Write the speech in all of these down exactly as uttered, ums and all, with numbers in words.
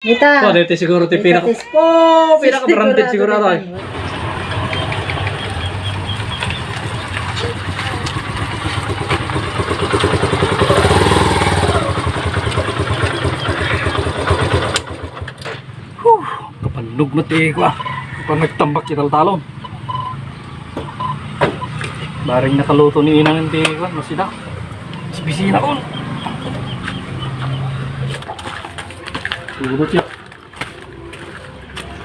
Nita. Oh, dito siguro ti Nita pinaka-, tis-, oh, pinaka-branded siguro, siguro ito, eh. Huh, kapannog mo ti, kwa. Pag nagtambak ti taltalon. Bareng nakaluto ni inang ti, kwa, masida. Bisbisina ko. Tulog siya.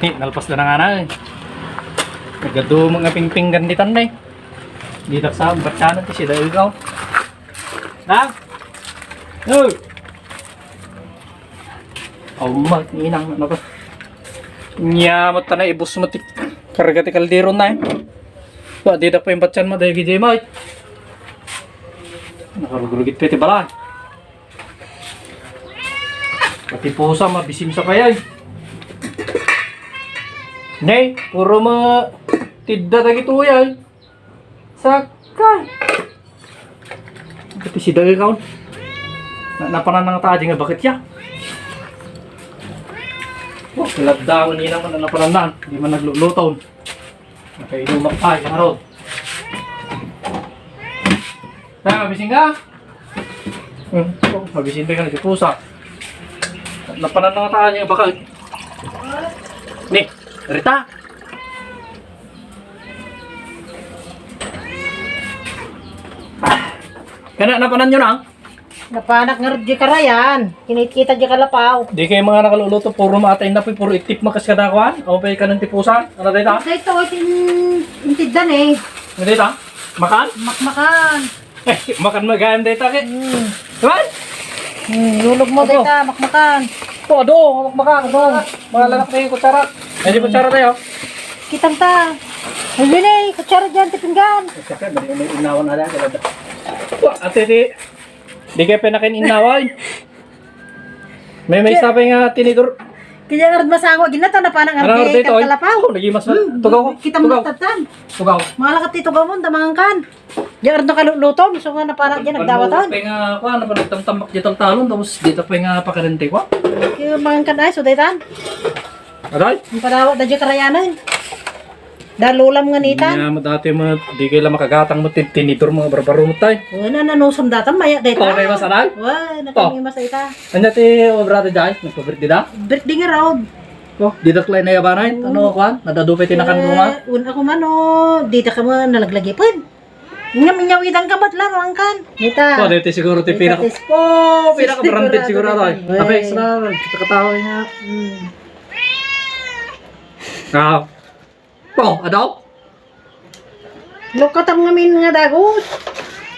Ni, nalpas na nga na, eh. Nagadu mga pingpinggan ditan, eh. Ditak sa, ba't ka na, ti sida ikaw? Ha? Oh! Oh, ma, inang, ano ka? Nya, mo ta na, ibus mo ti karga ti kaldero na, eh. Wa, di da pa yung batyan mo, dahil gijay mo, eh. Nakarugurugit pa ti bala. Pati pusa, mabisim sa payay. Ne, puro mga tidda dagito, ay. Sakay. Pati si Dagay kaon. Na, napanan nga taji nga bakit ya. Oh, kiladdangan niya naman na napanan na. Di man nagluluto. Nakainumak tayo, harod. Na, mabising ka? Hmm, oh, mabising ka, nagpusa. Napanan nga tayo, bakit? Ni, Rita. Kana, napanan nyo na? Napanak nga rugya karayan. Kinit-kita di kalapaw. Di kayo mga nakaluluto, puro matay na po, puro itip mo kas kadakuan. O pa kanan tipusan. Ano dayta? Dayta, o, tin-, intiddan eh. Ano dayta? Makan? Makmakan. Eh, makan magayam dayta, eh. Hmm. Diba? Hmm, lulog mo Apo. Dayta, makmakan. To, ado, makmakan, ado. Mga lalak na yung kutsara. Ay, di kutsara tayo. Kitang ta. Ay, yun eh, kutsara dyan, ti pinggan. Saka, dali mo inawan na lang, talaga. Wa, ate, di, di kayo pinakin inaway. May, may Kaya- sabay nga tinidor. Kaya nga masango, ginata na panang Ano, arde, dito, oy? Kalkalapaw. Oh, lagi mas, Hmm, tugaw ko, kita mo tugaw. Tatan. Tugaw. Mga lakat ti tugaw mo, tamangan kan. Di ardo ka lu-, luton, so nga na parang dyan, Ano, nagdawatan. Pay nga, kuan, ano pa, nagtamtambak di taltalon, tapos dito pa nga pakarente ko. Kaya mangan ka na, so daytan. Aray? Ang padawa, da dyan karayanan. Da lulam nga nitan. Nga, mo dati mo, di kayo lang makagatang mo, tin-, tinidor mo, barbaro mo tayo. Wala na, nanusam datan, maya, daytan. Oh, may masanay? Wala, Oh. Nakami masay ta. Anya ti obra ti jay? Nagpa-birthday da? Birthday nga raw. Oh, di da klay na yabanay? Ano, kuan? Nadado pa tinakan mo nga? Eh, un-, ako man, oh, di ta ka mo nalaglagi pa. Nga minyawidan ka ba't lang, angkan? Nita. Oh, dito siguro ti Nita pinaka-, tis-, oh, sis-, pinaka-branded siguro siguro ito, eh. Ito. Tapos na, kita katawa nga. Mm. Ah. Oh, adaw? Look at ang ngamin nga dagot.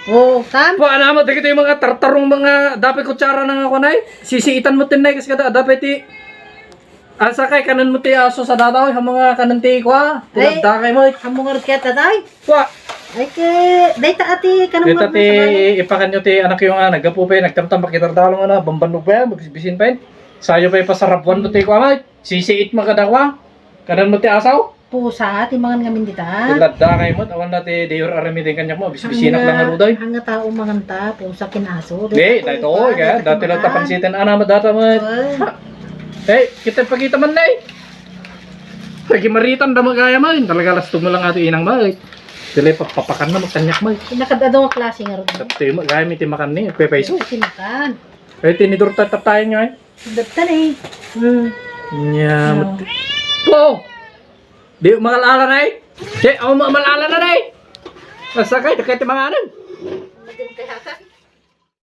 Oh, tam? Wa, ano mo, dagito yung mga tartarong mga dapat kutsara na nga kunay. Sisiitan mo tinay, kasi kada dapat ti Asa kay kanan mo ti aso sa dataw, ha mga kanan ti kwa, Ay, tilagda kay mo. Amo nga rut kaya, tatay? Kwa. Ay, ke, dayta ati, kanang Dayta ti, ipakan nyo ti anak yung, ah, naggapu pa yun, nagtamtam, makitardalo nga na, bambannog pa yan, magbisin pa yun. Sayo pa yung pasarabuan mo ti kwa, may. Sisiit mo kada kwa. Kanan mo ti asaw? Pusa, ti mangan ngamin dita. Tilagda kay mo, awan na ti diyor aramidin kanya mo, bisbisinak Hanga, lang nga ruday. Hanga tao mangan ta, pusa kin aso. Di, dayta, oy, kaya, dati lang tapansitan, ana, madata mo. Ay. Eh, kita pagita man na eh. Lagi maritan da magaya man. Talaga lasto mo lang ato inang ba eh. Dili papakan na magkanyak mo eh. Pinakadado nga klase nga rin. Dati mo, gaya mi ti makan ni, pepaiso. Sinakan. Eh, tinidor ta-, tatayan nga eh. Datan eh. Hmm. Nya, Oh. mat-, oh! Di, mangalala na eh. Di, oh, ma-, mangalala na eh. Asa kay, dakay ti manganan.